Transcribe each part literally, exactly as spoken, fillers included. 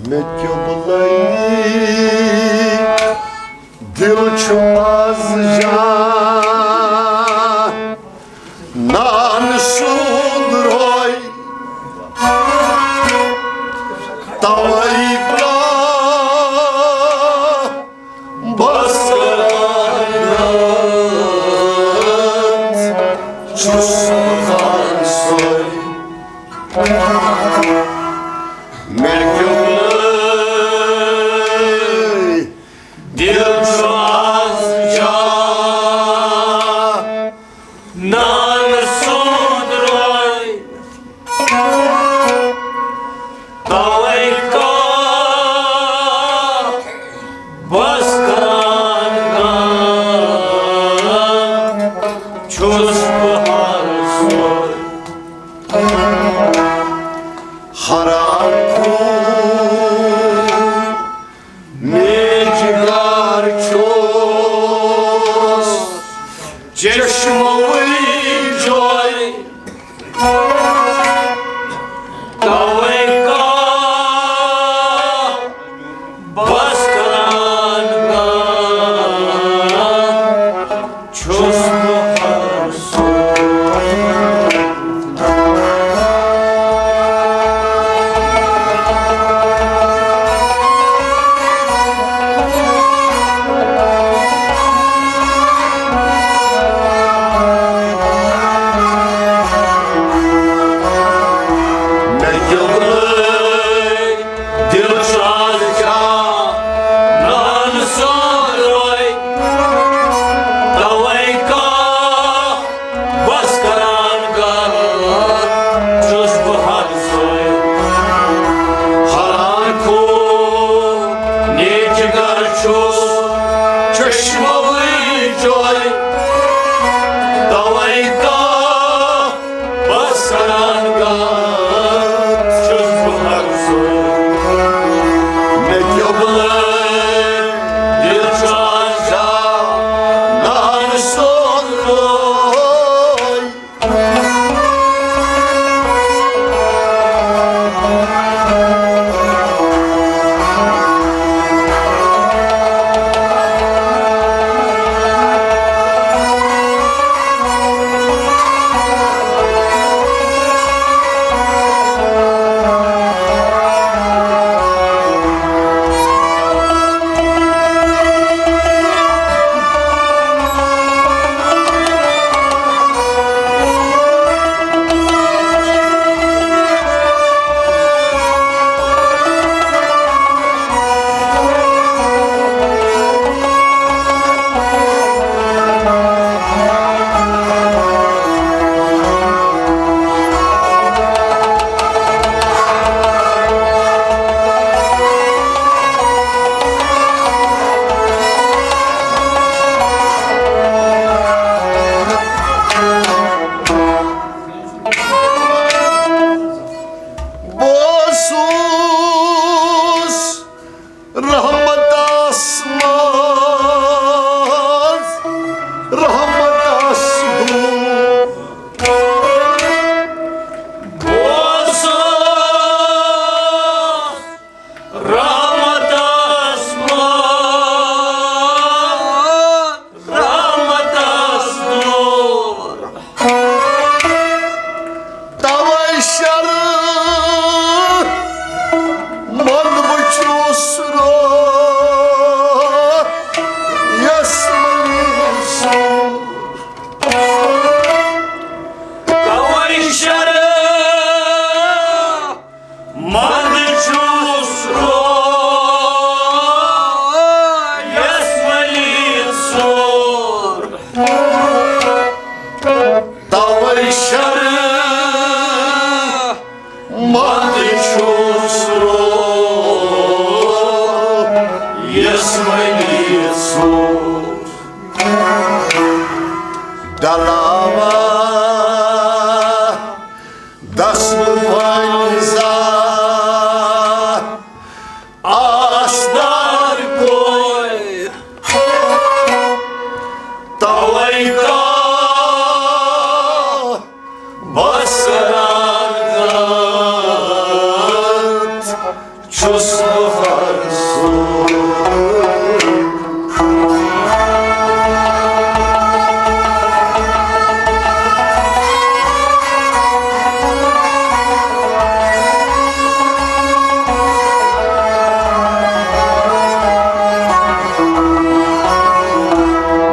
مےٚ قبلَے دِل چھُ آز جان، نان سُنٛد روے۔ توے کانٛہہ بس کران چھُس بہٕ خان سوے۔ مےٚ قبلَے دِل چھُ آز جان، نان سُنٛد روے۔ توے کانٛہہ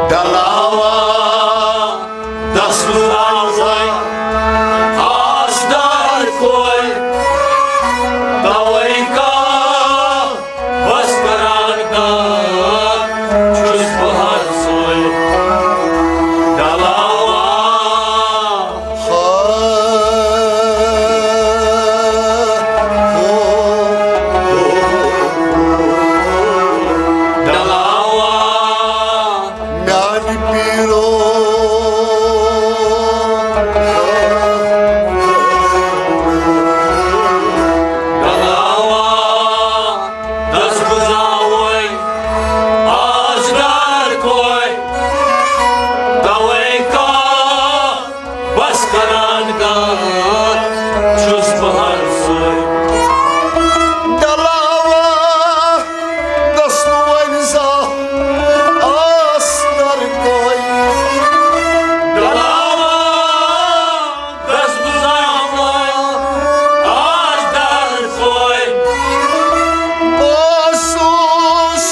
ڈلاوا دس روزے آس دار کوے، توے کا بس کران کا چھُس بہر سوے ڈلاوا۔ ڈلاوا میانہِ پیٖرو۔ ڈلاوا دس بزاوے آز دار کوے، توے کا بس کران کا چھُس بہر سوے۔ ڈلاوا دس وۄنۍ زا آس در کوے۔ ڈلاوا دس بزاوے آز در کوے۔ بہٕ اوسُس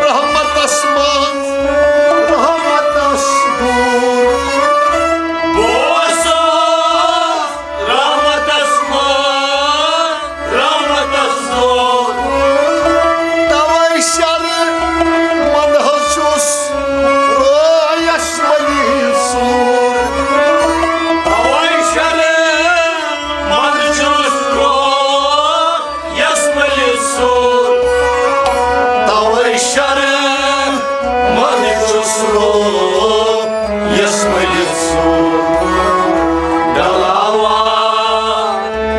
رحمتس منٛز، رحمتس دوٗر۔ بہٕ اوسُس رحمتس منٛز، رحمتس دوٗر۔ توے شرٕ منٛز حظ چھُس رویس ولی سوٗر۔ توے شرٕ منٛز چھُس رویس ولی سوٗر۔ توے شرٕ منٛز چھُس رویس ولی سوٗر۔ ڈلاوا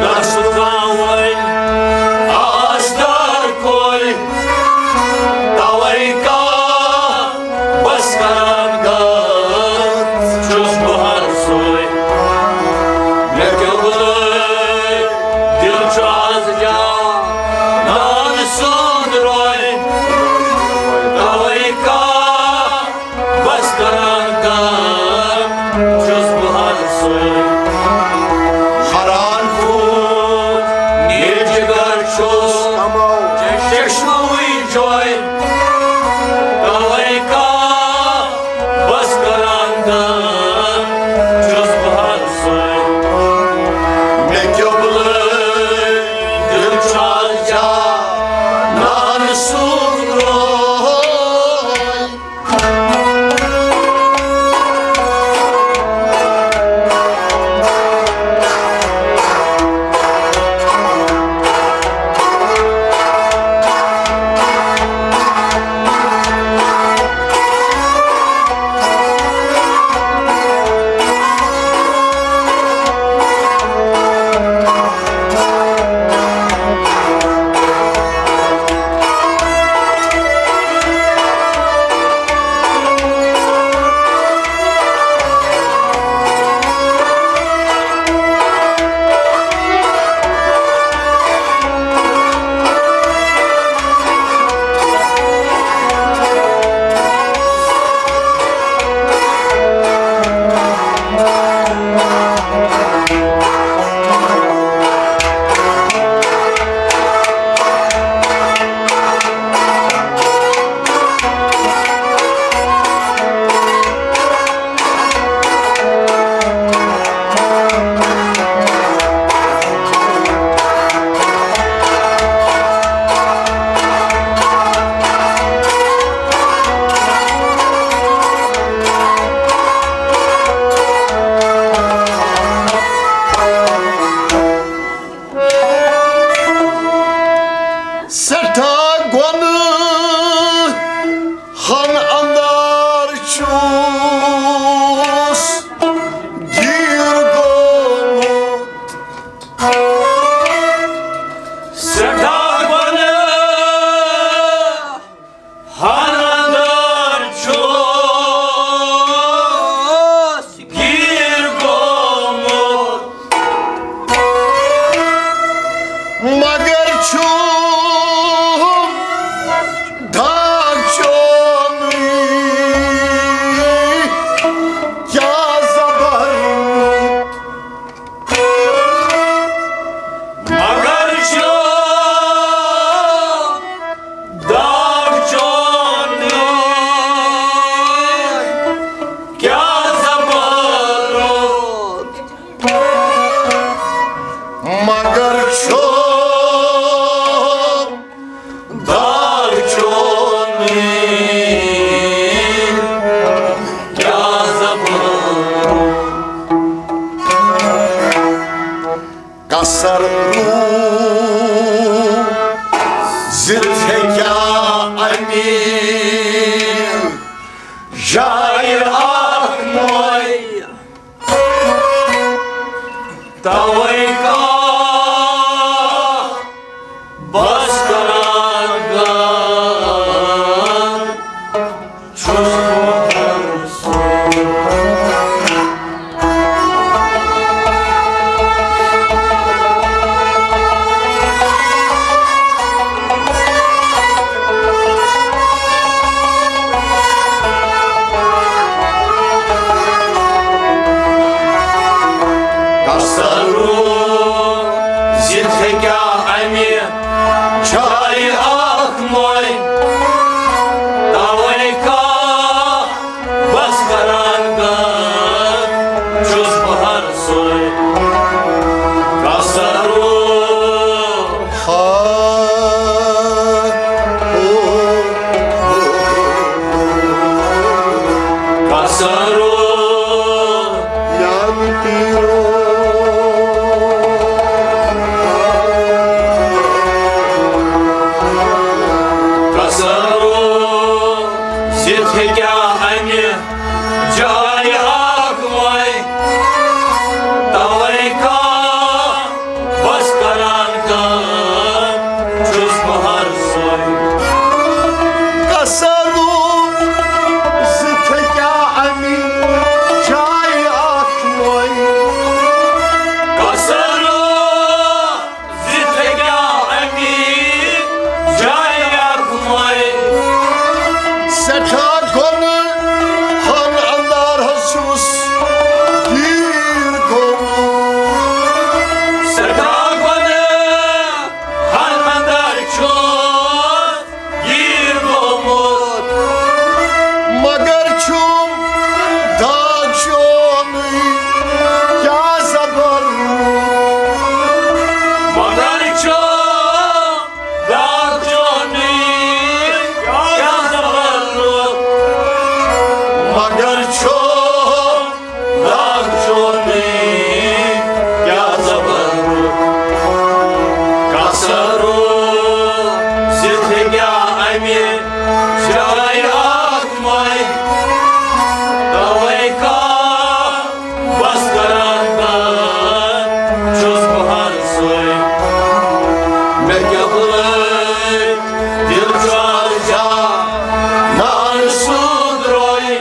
دس تراوے آس دار کوے، توے کا بس کران کا چھُس بہر سوے۔ مےٚ کیٛاہ وَنے دِل چھُ آز جانان سُنٛد روے، توے کا بس کران کا چھُس بہر سوے۔ حران گوٚو یہِ جگر چھُس چشمہٕ وٕنۍ جوے، توے کا بس کران کا چھُس بہر سوے۔ مےٚ کیٛاہ وَنے دِل چھُ آز جانان سُنٛد روے۔ سٮ۪ٹھاہ گۄنہٕ ہن اندر چھُس گیٖر گوٚمُت۔ سٮ۪ٹھاہ گۄنہٕ ہن اندر چھُس گیٖر گوٚمُت۔ مگر چھُس زِ ژےٚ کیٛاہ اَمی جایہِ اَکھ مۄے۔ توے کا بس کران گان چھُس بہٕ۔ قصر زِ ژےٚ کیٛاہ اَمہِ جایہِ اَکھ مۄے۔ توے کا بس کران گان چھُس بہٕ ہر سُے۔ قصر ہا۔ قصر یعنی تیرو۔ قصر زِ ژےٚ کیٛاہ اَمہِ جایہِ اَکھ وۄے۔ توے کا بس کران گان چھُس بہٕ ہر سُے۔ قصر زِ ژےٚ کیٛاہ اَمہِ جایہِ اَکھ وۄے۔ قصر زِ ژےٚ کیٛاہ اَمی جایہِ اَکھ مۄے۔ سٮ۪ٹھاہ گۄنہٕ ہن اندر حظ چھُس گیٖر گوٚمُت۔ سٮ۪ٹھاہ گۄنہٕ ہن اندر چھُس گیٖر گوٚمُت۔ مگر چھُم داغ چونُے کیٛاہ زبر۔ مگر چھُم داغ چونُے کیٛاہ زبر۔ مگر چھُم داغ چونُے کیٛاہ زبر۔ قصر زِ ژےٚ کیٛاہ اَمہِ جایہِ اَکھ مۄے۔ توے کا بس کران گان چھُس بہٕ ہر سُے۔ مےٚ کیٛاہ بُلٲے دِل چھُ آز جان نان سُنٛد روے۔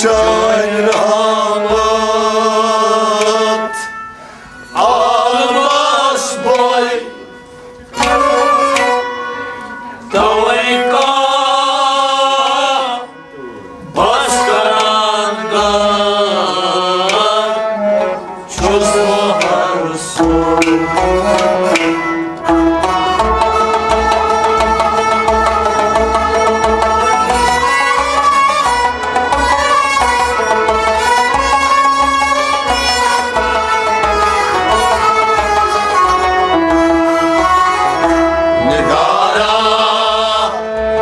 چٲنۍ رحمت عالمس بوے، توے کا بس کران گار چھُس بہٕ ہر سُہ۔ نگارا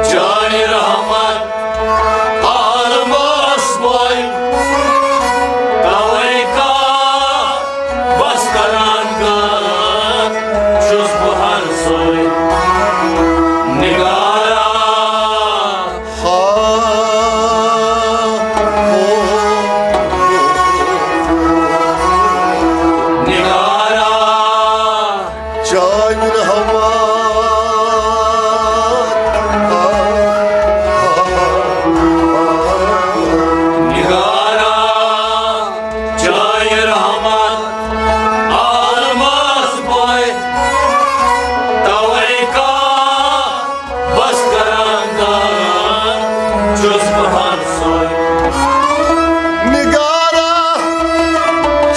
چٲنۍ رحمت عالمس بوے، توے کا بس کران گار چھُس بہٕ ہر سُے۔ نگارا، ہا، ہو، نگارا، چٲنۍ رحمت۔ نگارا، چٲنۍ رحمت عالمس بوے، توے کا بس کران گار چھُس بہٕ ہر سُے۔ نگارا،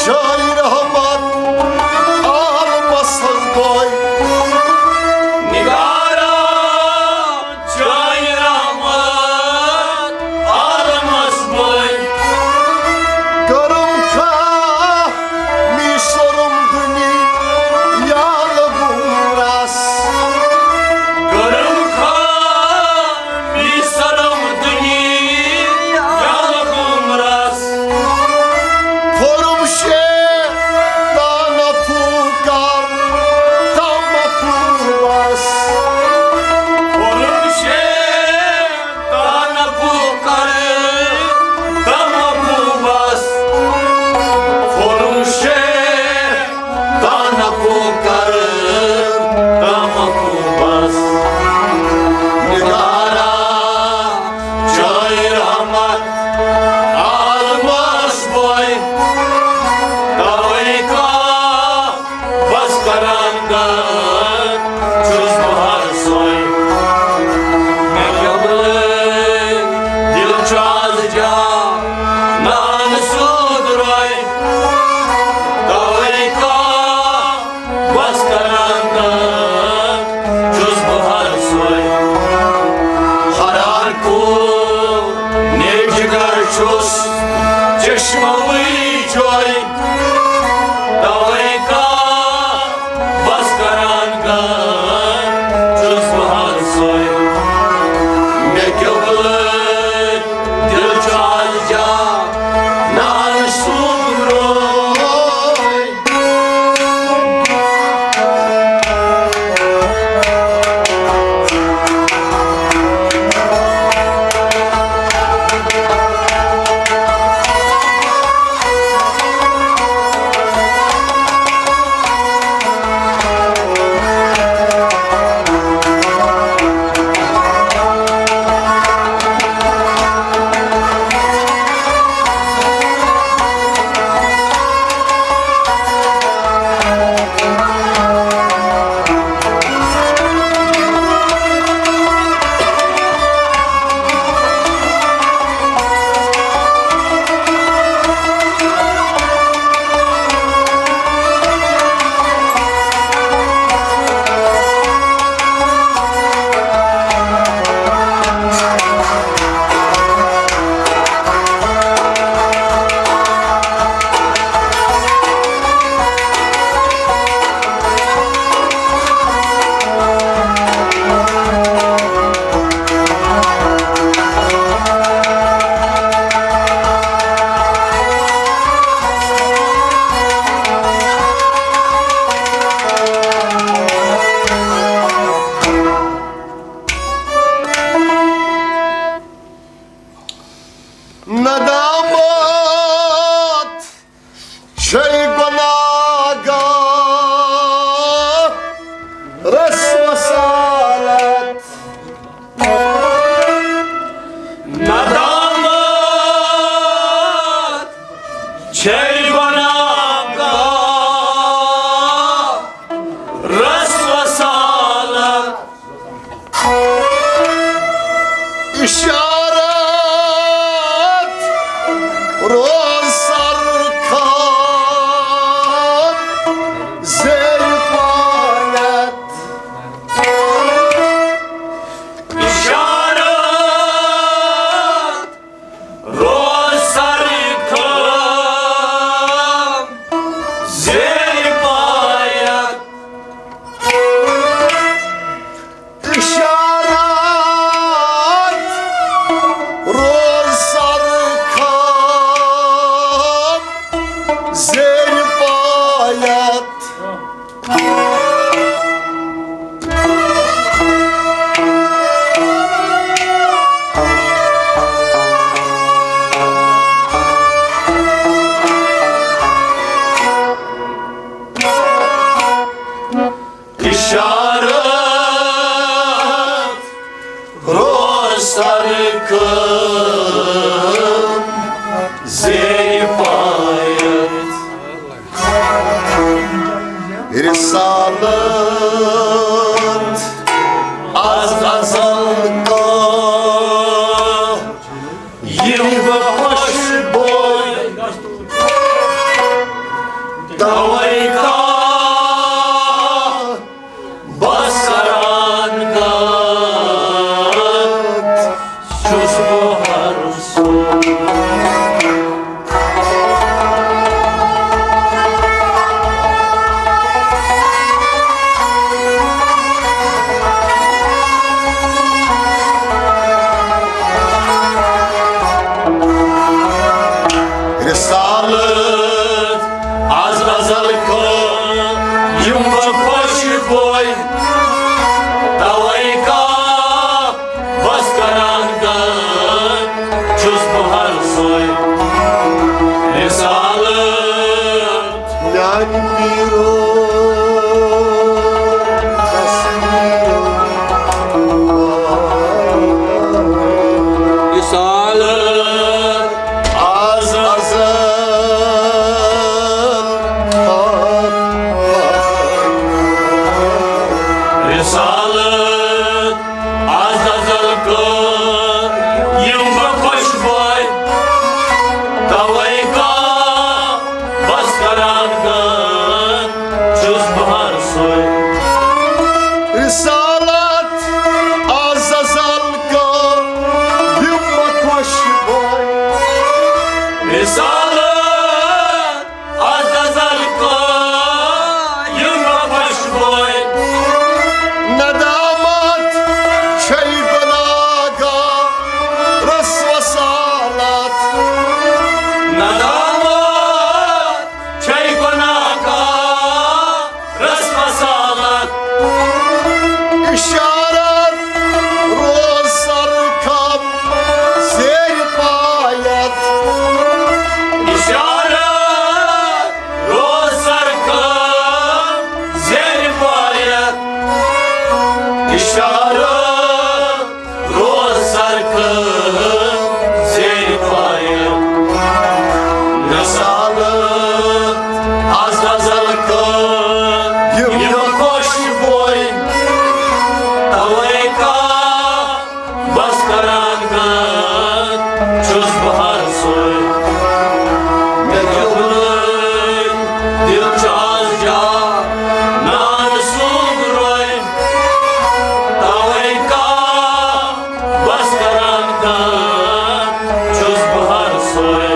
چٲنۍ رحمت عالمس بوے۔ نگارا، چٲنۍ رحمت عالمس بوے۔ کٔرٕم کھاہ می سورُم دُنیا لوٚگُم رس۔ کٔرٕم کھاہ می سورُم دُنیا لوٚگُم رس۔ پھوٚرُم شیطانہ پھوکار تمہ پھوبس۔ پھوٚرُم شیطانہ پھوکار تمہ پھوبس۔ پھوٚرُم شیطانہ پھوکار تمہ پھوبس۔ نگارا، چٲنۍ رحمت عالمس بوے، توے کا بس کران گار چھُس بہٕ ہر سُے۔ مےٚ کیٛاہ وَنے، دِل چھُ از جا نان سیوٚد روے، توے کا بس کران گار چھُس بہٕ ہر سُے۔ ہر ہر کو نیچ گر چھُس چشمہٕ وٕے چوے، توے کا بس کران گار چھُس بہٕ ہر سُے۔ مےٚ کیٛاہ وَنے، دِل چھُ از جا نان سیوٚد روے۔ ندامت چھے گناہ گارس وسالت۔ ندامت خوشبوے، توے کا بس کران گت چھُس بہٕ ہر سُہ۔ رسالت از ازل کٔر یِم بہٕ خوشبوے، توے کا بس کران گت چھُس بہٕ ہر سُے۔ رسالت میانہِ پیٖرو تصویٖرو۔ رسالت از ازل۔ رسالت از ازل کٔر یِم بہٕ خوشبوے، توے کا بس کران گت چھُس بہٕ ہر سُے۔ رسالت از ازل کٔر یِم بہٕ خوشبوے۔ رسالت از ازل کٔر یِم بہٕ خوشبوے۔ ندامت چھے گناہ گارس وصالت۔ ندامت چھے گناہ گارس وصالت۔ اشارت روز سرکم زیر پایت۔ اشارت روز سرکم زیر پایت۔ اشارت روز سرکم زیر پایت۔ رسالت از ازل کٔر یِم خوشبوے، توے کا بس کران گت چھُس بہٕ ہر سُے۔ مےٚ کیٛاہ وَنہٕ، دِل چھُ آز جا نان سُنٛد روے۔ توے کا بس کران گت چھُس بہٕ ہر سُے۔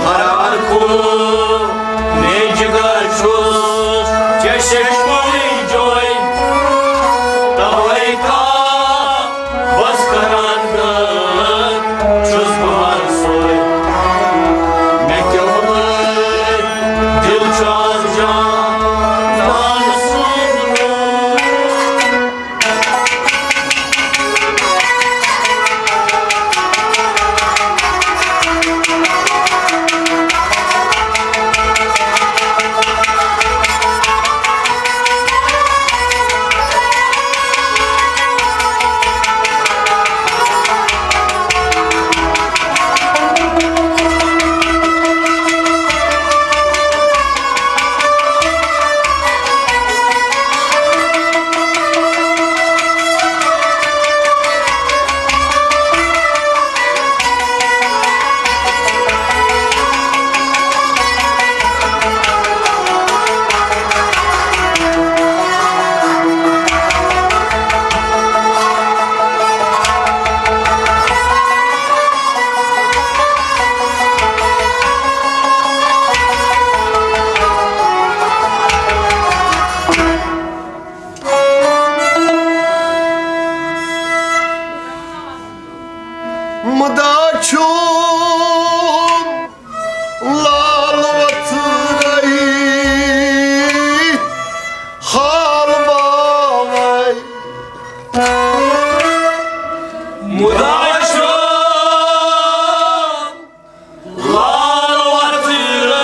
مرار کُن مےٚ جگر چھُس ژےٚ سۭتۍ پنٕنۍ جوے۔ توے کا بس کران گت چھُس بہٕ ہر سُے۔ مےٚ کیٛاہ وَنہٕ، دِل چھُ آز جان پانہٕ سُنٛد۔ مُدا چھُم لال وۄتھرٲوِتھ حال باوَے۔ مُدا چھُم لال وۄتھرٲوِتھ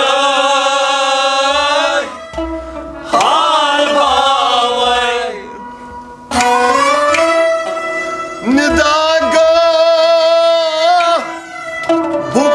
حال باوَے۔ ندا گاہ بُہ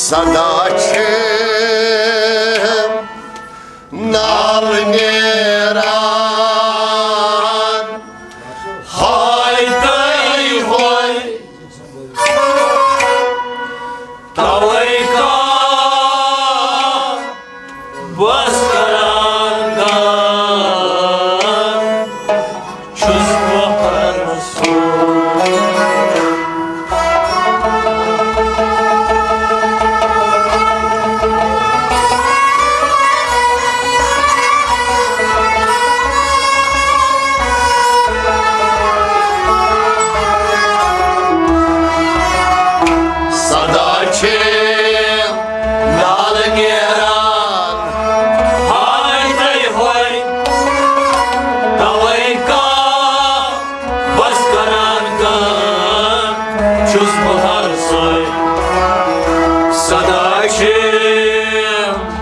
صدا چھِ نالہٕ نیران، ہاے تَے ہوے۔ توے کا بس کران گان چھُس بہٕ ہر سُہ۔ صدا چھِ نالہٕ نیران، ہاے تَے ہوے، توے کا بس کران گان چھُس بہٕ ہر سُے۔ صدا چھِ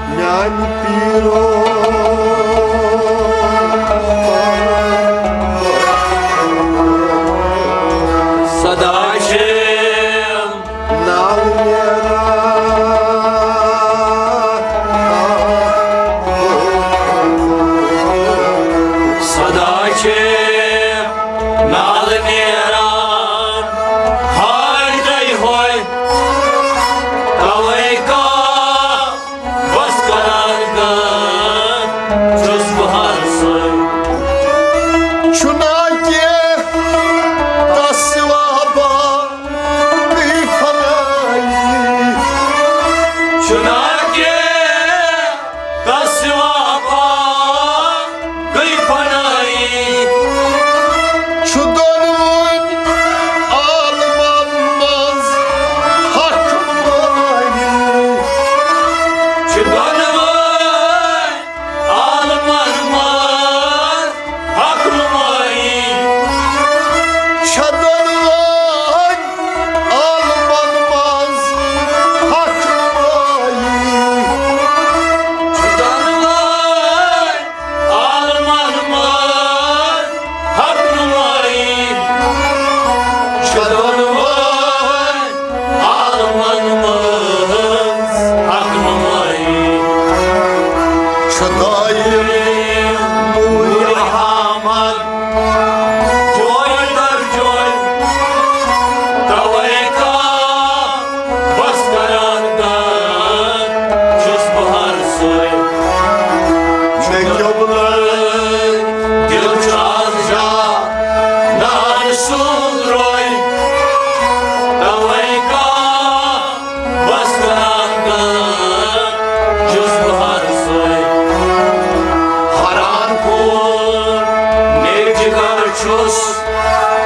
میانہِ پیٖرو۔ صدا چھِ نالہٕ نیران۔ صدا چھِ نالہٕ نیران، ہاے تَے ہوے، توے کا بس کران گان چھُس بہٕ ہر سُے۔ چھُنا کینٛہہ تس سوا باقٕے فنایی؟ چھُنا کینٛہہ تس سوا باقٕے فنایی؟ چھُ دۄنوٕنۍ عالمن منٛز حق نمٲیی۔ چھُ دۄنوٕنۍ عالمن منٛز حق نمٲیی۔ چھِ دۄنوٕنۍ عالمن منٛز حق نمٲیی۔ چھِ دۄنوٕنۍ عالمن منٛز حق نمٲیی۔ چھِ دۄنوٕنۍ عالمن منٛز حق نمٲیی۔ چھِ دٲیِم نوٗرِ احمد جوے در جوے، توے کا بس کران گان چھُس بہٕ ہر سُے۔ مےٚ قبلہٕ دِل چھُ از جا نان سُنٛد روے، توے کا بس کران گان چھُس بہٕ ہر سُے۔ حران کوٗر نیچ گر چھُس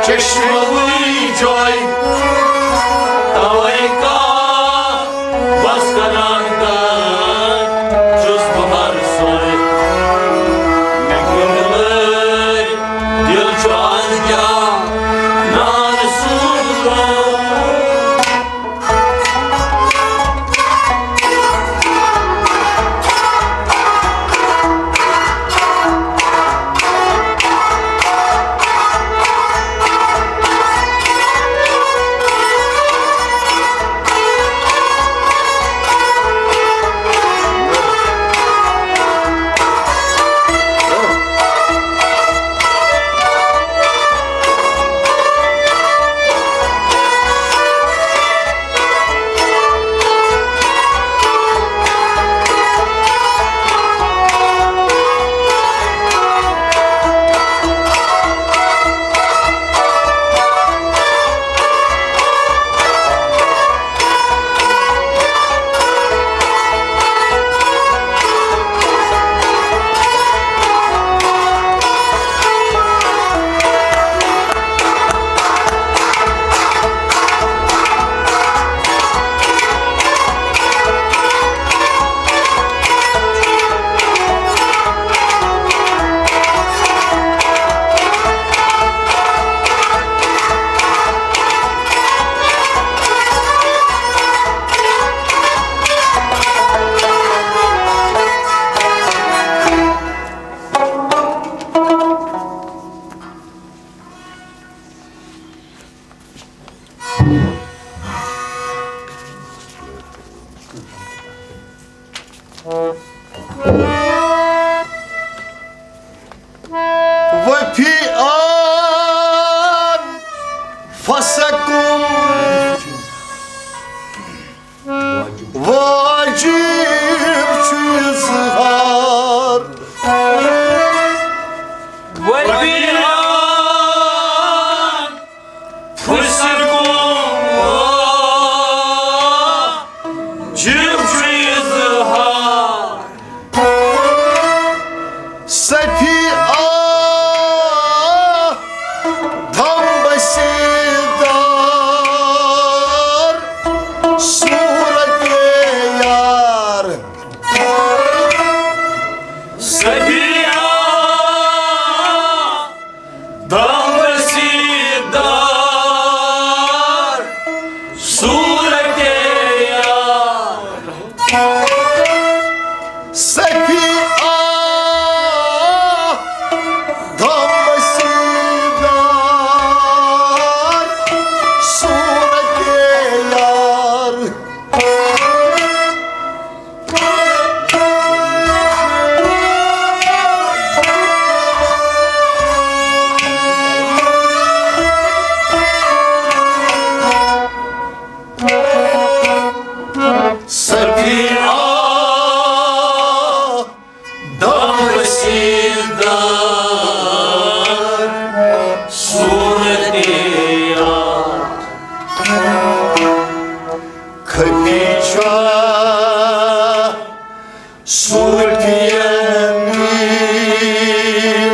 چشمہٕ وٕے جوے، توے کا بس کران گان چھُس بہٕ ہر سُے۔ مےٚ قبلہٕ دِل چھُ از جا نان سُنٛد روے۔ واجب چھُ اظہار۔ وۄنۍ پھُسہِ کُن واجب چھُ اظہار۔ صفی آ دم بسیدار صورت یار۔ صفی آ دم بسیدار صورت یار۔ صفی آ دم بسیدار صورت یار۔ صفی آ دم بسیدار صورت یار۔ خفی چھا صوفین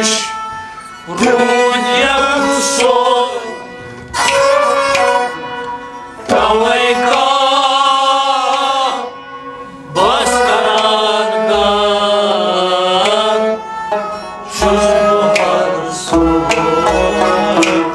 نش روٗد یَکسو، توے کا بس کران گان چھُس بہٕ ہر صبح۔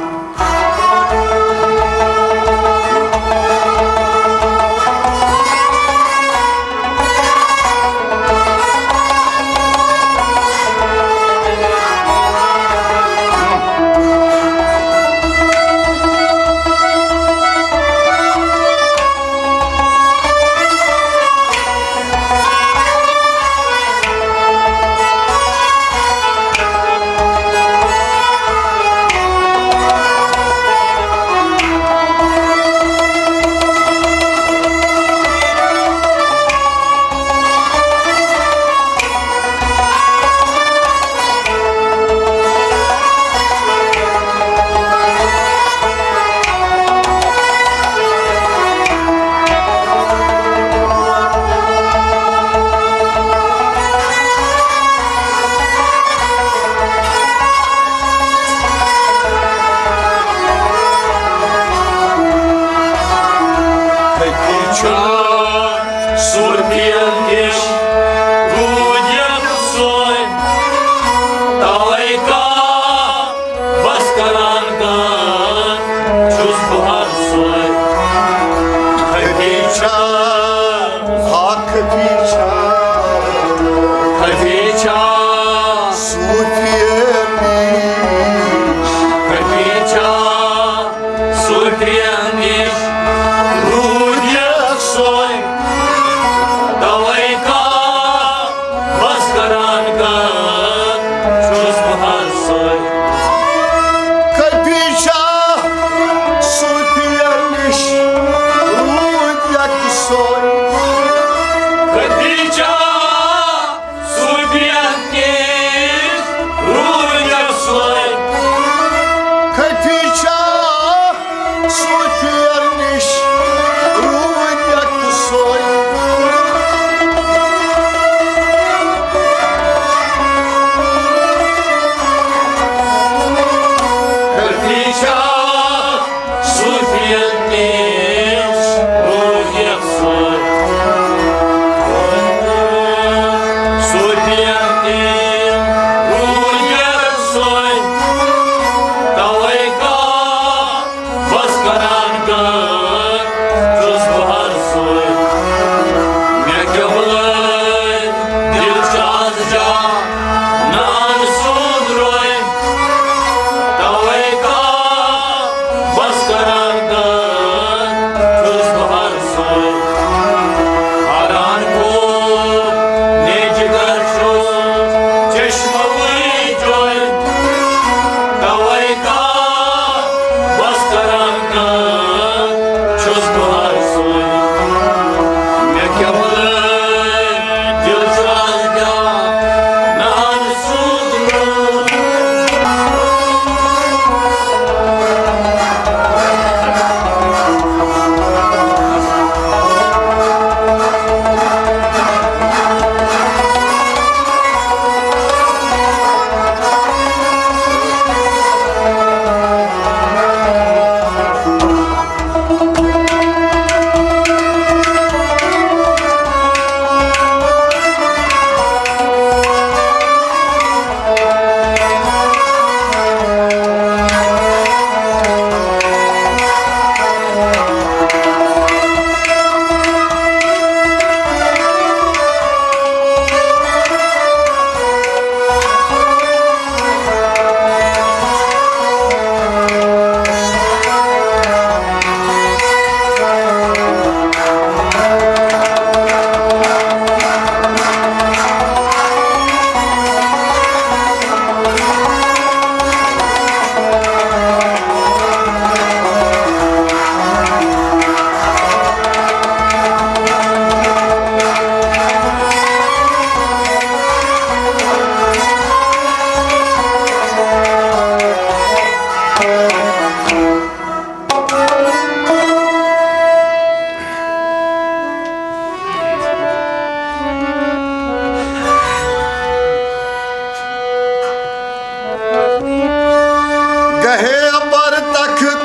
گہے اپر تخت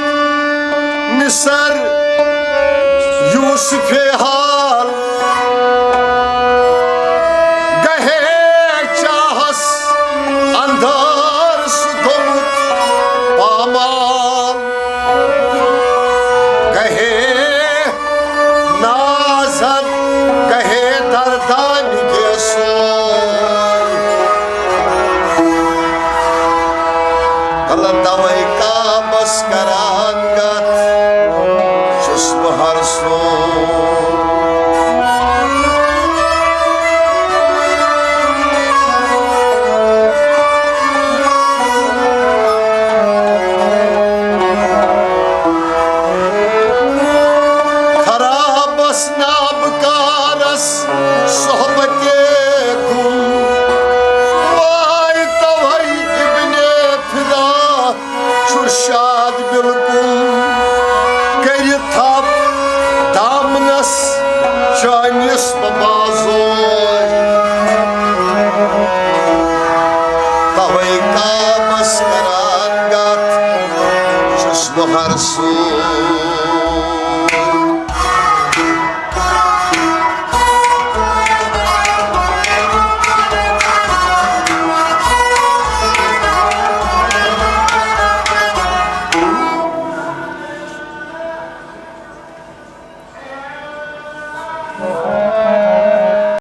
مصر یوسف حال، گہے چاہس اندر سُہ گوٚمُت پامال، گہے نازن گہے دردان گیسو۔ کلہٕ توے کعبس کران گتھ چھُس بہٕ ہر سُہ۔ خرابس نابکارس صحبتے گُم، واے توے ابن فدا چھُ شاد بالکل۔ کٔرِتھ تھپھ دامنس چٲنِس بہٕ بازوے، توے کعبس کران گتھ چھُس بہٕ ہر سُہ۔